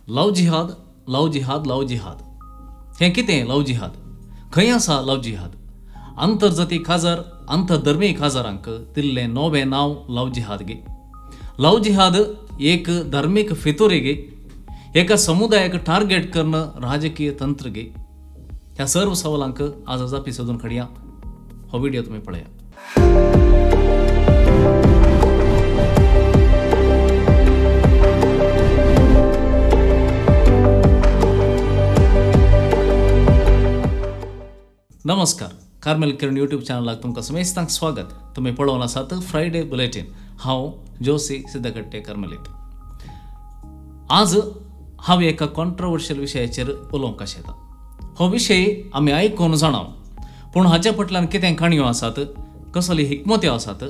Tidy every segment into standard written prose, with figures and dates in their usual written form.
Love जिहाद, love जिहाद, love जिहाद. हें कितें लव जिहाद? खंय आसा लव जिहाद? आंतरजाती काजार, आंतरधर्मीय काजारांक दिल्लें नवें नांव लव जिहाद गे. लव जिहाद एक धार्मीक फितुरी गे, एका समुदायाक टार्गेट करून राजकीय तंत्र गे. ह्या सर्व सवालांक आज जापी सोदून काडया. हो व्हिडिओ तुमी पळया. नमस्कार, कार्मेल किरण यूट्यूब चॅनलाक तुमकां समेस्तांक स्वागत. तुमी पळोवन आसात फ्रायडे बुलेटीन. हांव जोसी सिद्धकट्टे कार्मेलीत. आज हांव एका कॉन्ट्रोवर्शियल विशयाचेर उलोवंक आशेता. हो विशय आमी आयकून जाणाव, पूण हाच्या फाटल्यान कितें काणयो आसात, कसली हिकमत्यो आसात,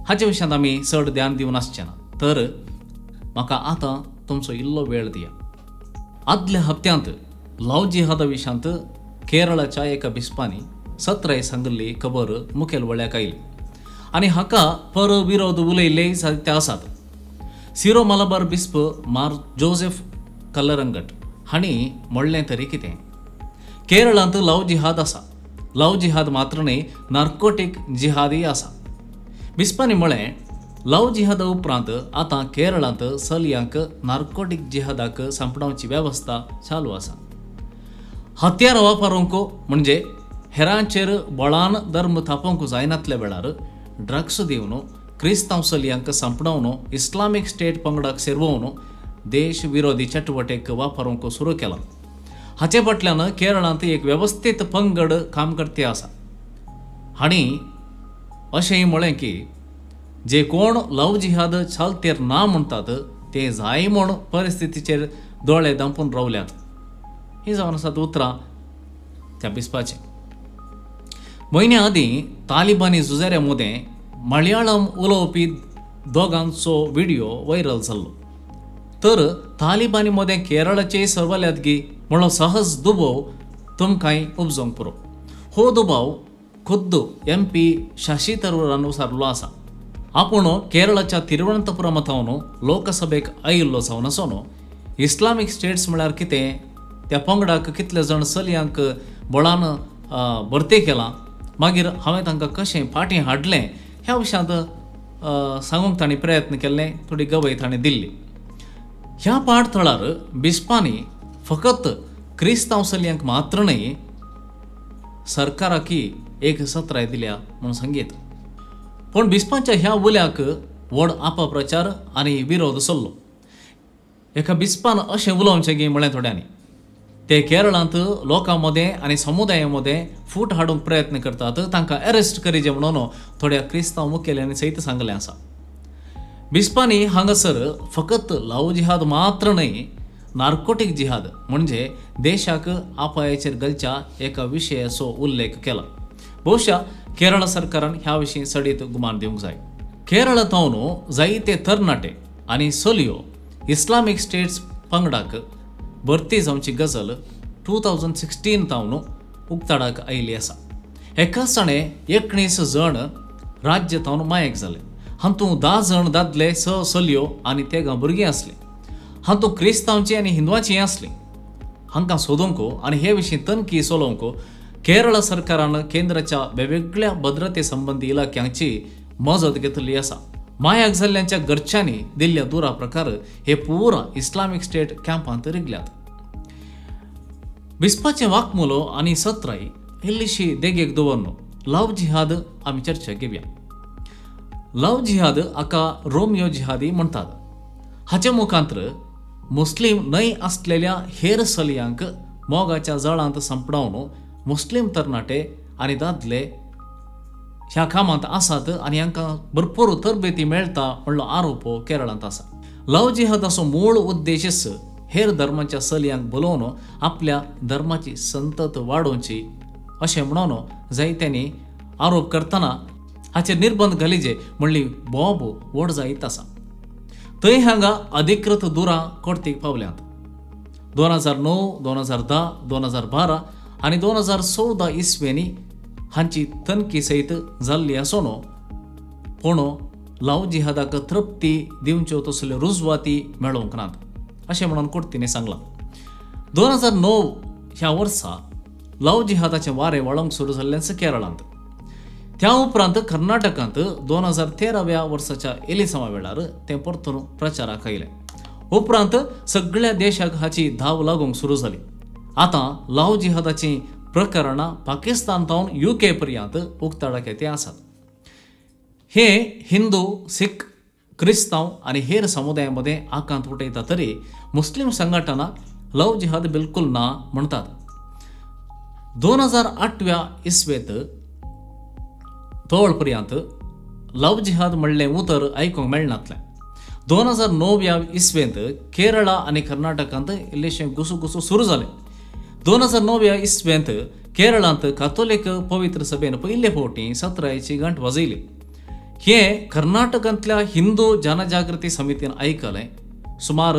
हाच्या विशयांत आमी चड ध्यान दिवन आसचें ना. तर म्हाका आतां तुमचो इल्लो वेळ दिया. आदल्या हप्त्यांत लव जिहादा विशयांत केरळाच्या एका बिस्पांनी सत्राय सांगिल्ली खबर मुखेल वळ्याक आयली आनी हाका पर विरोध उलयल्ले जायते आसात. सिरो मलबार बिस्प मार जोसेफ कल्लरंगट हांणी म्हणलें तरी कितें, केरळांत लव जिहाद आसा, लव जिहाद मात्र न्हय नार्कोटीक जिहादय आसा. बिस्पांनी म्हळें, लव जिहादा उपरांत आतां केरळांत चलयांक नार्कोटीक जिहादाक सांपडावची वेवस्था चालू आसा. हत्यार वापरूंक म्हणजे हेरांचेर बळान धर्म थापोवंक जायनातल्या वेळार ड्रग्स दिवन क्रिस्तांव चलयांक सांपडावन इस्लामीक स्टेट पंगडाक सेरवोवन देश विरोधी चटवटेक वापरूंक सुरू केलां. हाचे फाटल्यान केरळांत एक वेवस्थीत पंगड काम करते आसा. हांणी अशेंय म्हळें की जे कोण लव जिहाद चालतेर ना म्हणटात ते जाय म्हूण परिस्थितीचेर दोळे धांपून रावल्यात. ही जावन आसात उतरां त्या बिस्पाचीं. म्हयन्या आदीं तालिबानी झुजाऱ्यां मदें मलयाळम उलोवपी दोगांचो व्हिडियो व्हायरल जाल्लो. तर तालिबानी मदें केरळाचेय सर्वल्यात गी म्हणलो सहज दुबाव तुमकांय उपजोवंक पुरो. हो दुबाव खुद्द एम पी शशी थरूरान उसारलो आसा. आपूण केरळाच्या तिरुवनंतपुरम थावन लोकसभेक आयिल्लो जावन आसून इस्लामीक स्टेट्स म्हळ्यार कितें, त्या पंगडाक कितले जाण चलयांक बळान भरती केलां, मागीर हांवें तांकां कशें फाटीं हाडलें ह्या विशयांत सांगूंक तांणी प्रयत्न केल्ले, थोडी गवाय तांणी दिल्ली. ह्या पाठथळार बिस्पांनी फकत क्रिस्तांव चलयांक मात्र न्हय सरकाराकय एक सत्राय दिल्या म्हूण सांगीत. पूण बिस्पांच्या ह्या उल्याक व्हड अपप्रचार आनी विरोध चल्लो. एका बिस्पान अशें उलोवचें गी म्हळें थोड्यांनी, ते केरळांत लोकां मदें आनी समुदाया मदें फूट हाडूंक प्रयत्न करतात, तांकां अरेस्ट करीजे म्हणून थोड्या क्रिस्तांव मुखेल्यांनी सयत सांगलें आसा. बिस्पांनी हांगासर फकत लव जिहाद मात्र न्हय नार्कोटीक जिहाद म्हणजे देशाक आपायाचेर घालच्या एका विशयाचो उल्लेख केला. बहुशा केरळ सरकारान ह्या विशीं चडीत गुमान दिवंक जाय. केरळांत जायते तरणाटे आनी चलयो इस्लामीक स्टेट्स पंगडाक भरती जावची गजल 2016 थावन उक्ताडाक आयिल्ली आसा. एकाच जाणें 19 जण राज्य थावन मायक जाले. हातूंत 10 जण दादले, 6 चलयो आनी 13 भुरगीं आसलीं. हातूंत क्रिस्तांवची आनी हिंदवांचीय आसलीं. हांकां सोदूंक आनी हे विशीं तनखी चलोवंक केरळ सरकारान केंद्राच्या वेगवेगळ्या भद्रते संबंदी इलाख्यांची मजत घेतली आसा. मायाक जाल्ल्यांच्या घरच्यांनी दिल्ल्या दुरा प्रकार हे पुरा इस्लामीक स्टेट कॅम्पांत रिगल्यात. बिस्पाचें वाकमुलो आनी सत्राय इल्लीशी देगेक दवरून लव जिहाद आमी चर्चा घेवया. लव जिहाद हाका रोमियो जिहादी म्हणटात. हाचे मुखांतर मुस्लीम न्हय आसलेल्या हेर चलयांक मोगाच्या जळांत सांपडावन मुस्लीम तरणाटे आनी दादले ह्या कामांत आसात आनी हांकां भरपूर तरबेती मेळटा म्हणलो आरोप केरळांत आसा. लव जिहादाचो मूळ उद्देशच हेर धर्माच्या चलयांक बोलोवन आपल्या धर्माची संतत वाडोवची अशें म्हणून जायत्यांनी आरोप करतना हाचेर निर्बंध घालिजे म्हणली बोब व्हड जायत आसा. थंय हांगा अधिकृत दुरां कोर्तीक पावल्यात. 2009, 2010, 2012 आनी 2014 इस्वेंनी हांची तनखी सयत जाल्ली आसून पूण लव जिहादाक तृप्ती दिवच्यो तसल्यो रुजवाती मेळोवंक नात. अशें म्हणून कोर्तींनी सांगलां. 2009 ह्या वर्सा लव जिहादाचें वारें वळोंक सुरू जाल्लेंच केरळांत. त्या उपरांत कर्नाटकांत 2013व्या वर्साच्या एलिसांवा वेळार तें परतून प्रचाराक आयलें. उपरांत सगळ्या देशाक हाची धाव लागूंक सुरू जाली. आतां लव जिहादाचीं प्रकरणां पाकिस्तान तावन UK पर्यंत उक्ताडाक येते आसात. हे हिंदू, सिख, क्रिस्तांव आनी हेर समुदायां मदें आकांत उठयता तरी मुस्लीम संघटना लव जिहाद बिलकुल ना म्हणटात. 2008व्या इस्वेंत तोळ पर्यंत लव जिहाद म्हणलें उतर आयकूंक मेळनातलें. 2009व्या इस्वेंत केरळा आनी कर्नाटकांत इल्लेशें गुसुगुसू सुरू जालें. 2009व्या इस्वेंत केरळांत कातोलीक पवित्र सभेन पयले फावटी सत्रायेची घांट वाजयली. हें कर्नाटकांतल्या हिंदू जनजागृती समितीन आयकलें. सुमार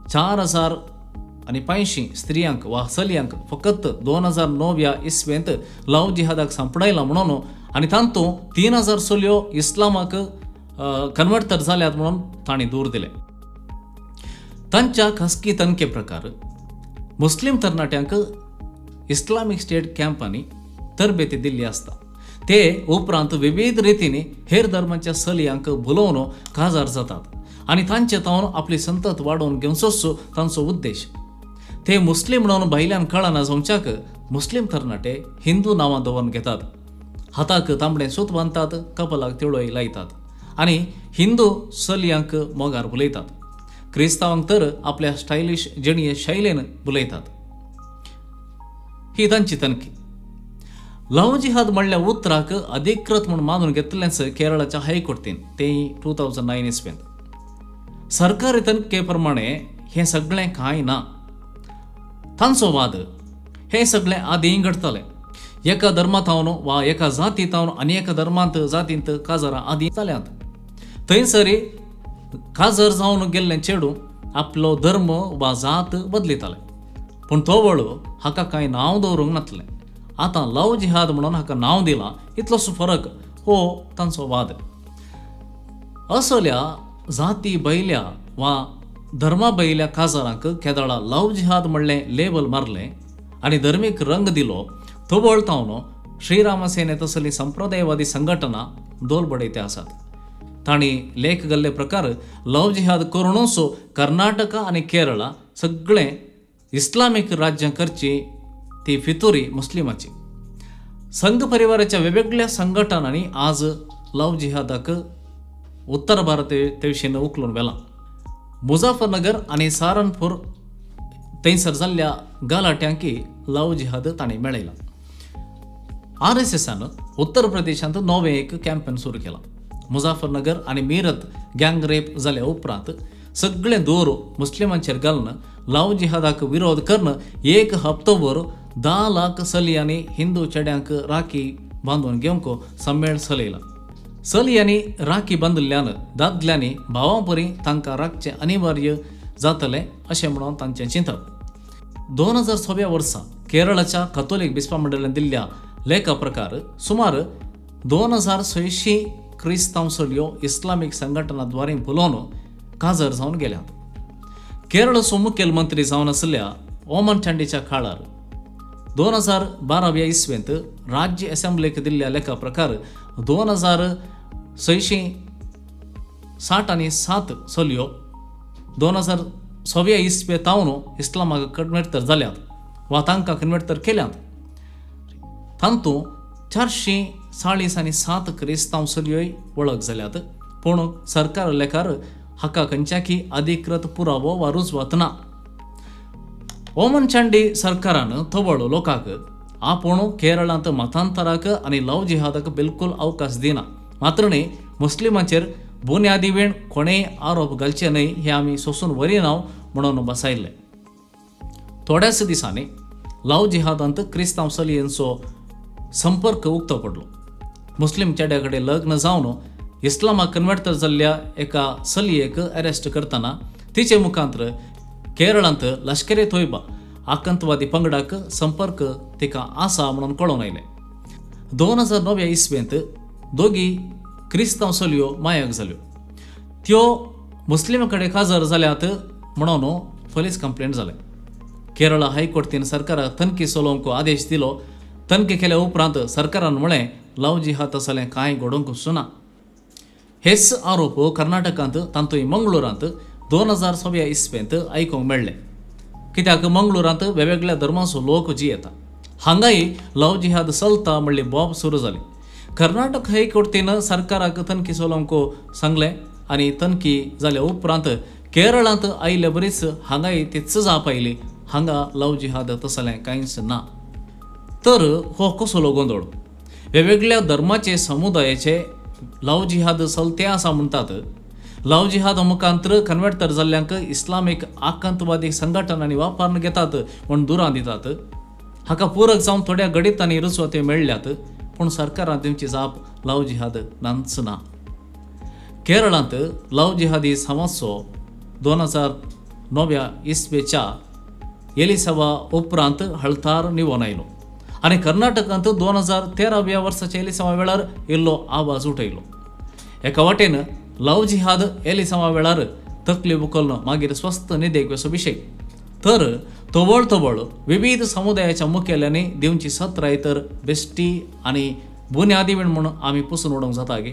4085 स्त्रियांक वा चलयांक फकत 2009व्या इस्वेंत लव जिहादाक सांपडायला म्हणून आनी तातूंत 3000 चलयो इस्लामाक कन्वर्ट तर जाल्यात म्हणून तांणी दूर दिलें. तांच्या खासगी तनके प्रकार मुस्लीम तरणाट्यांक इस्लामीक स्टेट कॅम्पांनी तरबेती दिल्ली आसता. ते उपरांत विविध रितींनी हेर धर्मांच्या चलयांक भुलोवन काजार जातात आनी तांचे तावन आपली संतत वाडोवन घेवचोच तांचो उद्देश. ते मुस्लीम म्हणून भायल्यान कळना जावच्याक मुस्लीम तरणाटे हिंदू नांवां दवरून घेतात, हाताक तांबडें सूत बांदतात, कपलाक तिळोय लायतात आनी हिंदू चलयांक मोगार भुलयतात. क्रिस्तांवांक तर आपल्या स्टायलिश जिणये शैलेन भुलयतात. ही तांची तनकी. लव जिहाद म्हणल्या उतराक अधिकृत म्हूण मानून घेतलेंच केरळाच्या हायकोर्टीन, तें 2009 इस्वेंत. सरकारी तनके प्रमाणे हें सगळें कांय ना. तांचो वाद हें सगळें आदीं घडटालें. एका धर्मांत वा एका जातींत आनी एका धर्मांत जातींत काजारां आदीं जाल्यांत. थंयसर काजर जावन गेल्लें चेडूं आपलो धर्म वा जात बदलितालें, पूण तो वळू हाका कांय नांव दवरूंक नासलें. आतां लव जिहाद म्हणून हाका नांव दिलां, इतलोसो फरक हो तांचो वाद. असल्या जाती बैल्या वा धर्मा बैल्या काजारांक केदळा लव जिहाद म्हणलें लेबल मारलें आनी धर्मीक रंग दिलो तोबळ तावन श्रीरामसेने तसली संप्रदायवादी संघटना दोल बडयते आसात. तांणी लेख घाल्ले प्रकार लव जिहाद करुनूच कर्नाटका आनी केरळा सगळें इस्लामीक राज्यां करची ती फितुरी मुस्लिमाची. संघ परिवाराच्या वेगवेगळ्या संघटनांनी आज लव जिहादाक उत्तर भारत विशीं उखलून व्हेलां. मुझाफरनगर आनी सहारनपूर थंयसर जाल्ल्या गलाट्यांकी लव जिहाद तांणी मेळयला. RSSान उत्तर प्रदेशांत नवें एक कॅम्पेन सुरू केलां. मुझाफरनगर आनी मिरत गँग रेप जाल्या उपरांत सगळें दोर मुस्लिमांचेर घालून लव जिहादाक विरोध करून एक हप्तोभर 10 लाख चलयांनी हिंदू चेड्यांक राखी बांदून घेवंक सम्मेळ चलयला. चलयांनी राखी बांदिल्ल्यान दादल्यांनी भावां परी तांकां राखचें अनिवार्य जातलें अशें म्हणून तांचें चिंतप. 2006व्या वर्सा केरळाच्या कथोलीक बिस्पा मंडळान दिल्ल्या लेखा प्रकार सुमार 2600 क्रिस्तांव चलयो इस्लामीक संघटना द्वारे भुलोवन काजर जावन गेल्यात. केरळाचो मुखेलमंत्री जावन आशिल्ल्या ओमन चांडीच्या काळार 2012व्या इस्वेंत राज्य असेंब्लीक दिल्ल्या लेखा प्रकार 2667 चलयो 2006व्या इस्वे तावन इस्लामाक कन्वर्ट तर जाल्यात वा तांकां कन्वर्ट तर केल्यात. तातूंत 447 क्रिस्तांव चलयोय वळख जाल्यात, पूण सरकार लेखार हाका खंयच्याकी अधिकृत पुरावो वा रुजवात ना. ओमन चांडी सरकारान थवळ लोकांक आपूण केरळांत मतांतराक आनी लव जिहादाक बिलकुल अवकाश दिना, मात्र न्हय मुस्लिमांचेर बुन्यादी वेण कोणेय आरोप घालचे न्हय हें आमी सोसून व्हरिना म्हणून बसायल्लें. थोड्याच दिसांनी लव जिहादांत क्रिस्तांव चलयांचो संपर्क उक्तो पडलो. मुस्लीम चेड्या कडेन लग्न जावन इस्लामाक कन्वर्ट जाल्ल्या एका चलयेक अरेस्ट करतना तिचे मुखांतर केरळांत लश्कर ए तोयबा आतंकवादी पंगडाक संपर्क तिका आसा म्हणून कळोवन आयलें. 2009 इस्वेंत दोगी क्रिस्तांव चलयो मायक जाल्यो. त्यो मुस्लिम कडेन काजार जाल्यात म्हणून पोलीस कंप्लेंट जालें. केरळ हायकोर्टीन सरकाराक तनखी चलोवंक आदेश दिलो. तनखी केल्या उपरांत सरकारान म्हळें लव जिहाद तसलें कांय घडोवंक ना. हेच आरोप कर्नाटकांत तातूंय मंगळूरांत 2006 इस्वेंत आयकूंक मेळ्ळे. कित्याक मंगळूरांत वेगवेगळ्या धर्माचो लोक जियेता. हांगाय लव जिहाद चलता म्हणली बोब सुरू जाली. कर्नाटक हायकोर्टीन सरकाराक तनखी चलोवंक सांगलें आनी तनखी जाल्या उपरांत केरळांत आयिल्ले बरीच हांगाय तीच जाप आयली, हांगा लव जिहाद तसलें कांयच ना. तर हो कसलो गोंदळ? वेगवेगळ्या धर्माचे समुदायाचे लव जिहाद चलते आसा म्हणटात. लव जिहाद मुखांतर कन्वर्टर जाल्ल्यांक इस्लामीक आकांतवादी संघटनांनी वापरून घेतात म्हूण दुरां दितात. हाका पूरक जावन थोड्या गणितांनी रुजवत्यो मेळ्ळ्यात, पूण सरकारान दिवची जाप लव जिहाद नाच ना. केरळांत लव जिहादी समाजचो 2009 इस्वेच्या एलिसावा उपरांत हळतार निवोन आयलो आनी कर्नाटकांत 2013 वर्साच्या एलिसावा वेळार इल्लो आवाज उठयलो. एका वाटेन लव जिहाद एलिसावा वेळार तकली उखलून मागीर स्वस्थ निदेक असो विशय, तर तवळ तवळ विविध समुदायाच्या मुखेल्यांनी दिवची सत्राय तर बेश्टी आनी बुन्यादी म्हूण आमी पुसून उडोवंक जाता गे.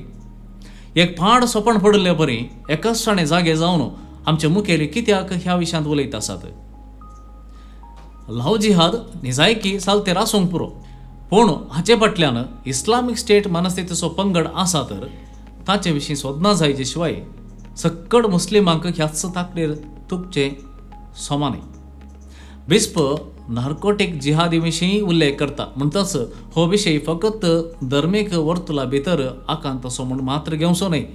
एक फाड सोपण पडिल्ले बरी एकाच जागे जावन आमचे मुखेली कित्याक ह्या विशयांत उलयत आसात? लव जिहाद निजायकी सालतेर आसूंक पुरो, पूण हाचे फाटल्यान इस्लामीक स्टेट मनस्थितीचो पंगड आसा तर ताचे विशीं सोदना जायचे शिवाय सक्कड मुस्लिमांक ह्याच ताकडेर तुपचें समा न्हय. बिस्प नार्कोटीक जिहादी विशीं उल्लेख करता म्हणटाच हो विशय फकत धर्मीक वर्तुला भितर आकांत असो म्हूण मात्र घेवचो न्हय.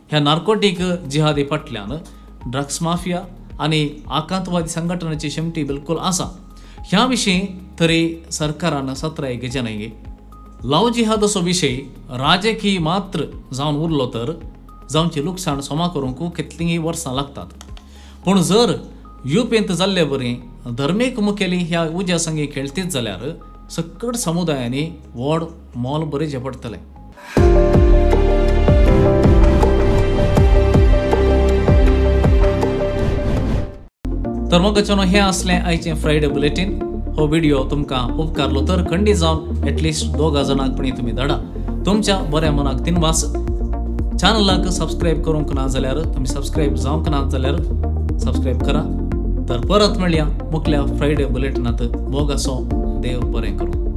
ह्या नार्कोटीक जिहादी फाटल्यान ड्रग्स माफिया आनी आकांतवादी संघटनाची शेमटी बिलकुल आसा. ह्या विशीं तरी सरकारान सत्राय घेवचें न्हय गे. लव जिहाद असो विशय राजकीय मात्र जावन उरलो तर जावची लुकसाण समा करूंक कितलींय वर्सां लागतात. पूण जर युपींत जाल्ले बरी धर्मीक मुखेली ह्या उज्या संगी खेळतीत जाल्यार सकट समुदायांनी व्हड मोल बरें झेपडटलें. तर मोगाच्यानो हें आसलें आयचें फ्रायडे बुलेटीन. हो व्हिडिओ तुमकां उपकारलो तर खंडीत जावन एटलिस्ट 2 जाणांक पणी तुमी धाडा. तुमच्या बऱ्या मनाक तिनवास. चॅनलाक सबस्क्रायब करूंक ना जाल्यार तुमी सबस्क्रायब जावंक ना जाल्यार सबस्क्रायब करा. तर परत मेळया मुखल्या फ्रायडे बुलेटिनांत. मोग आसो, देव बरें करूं.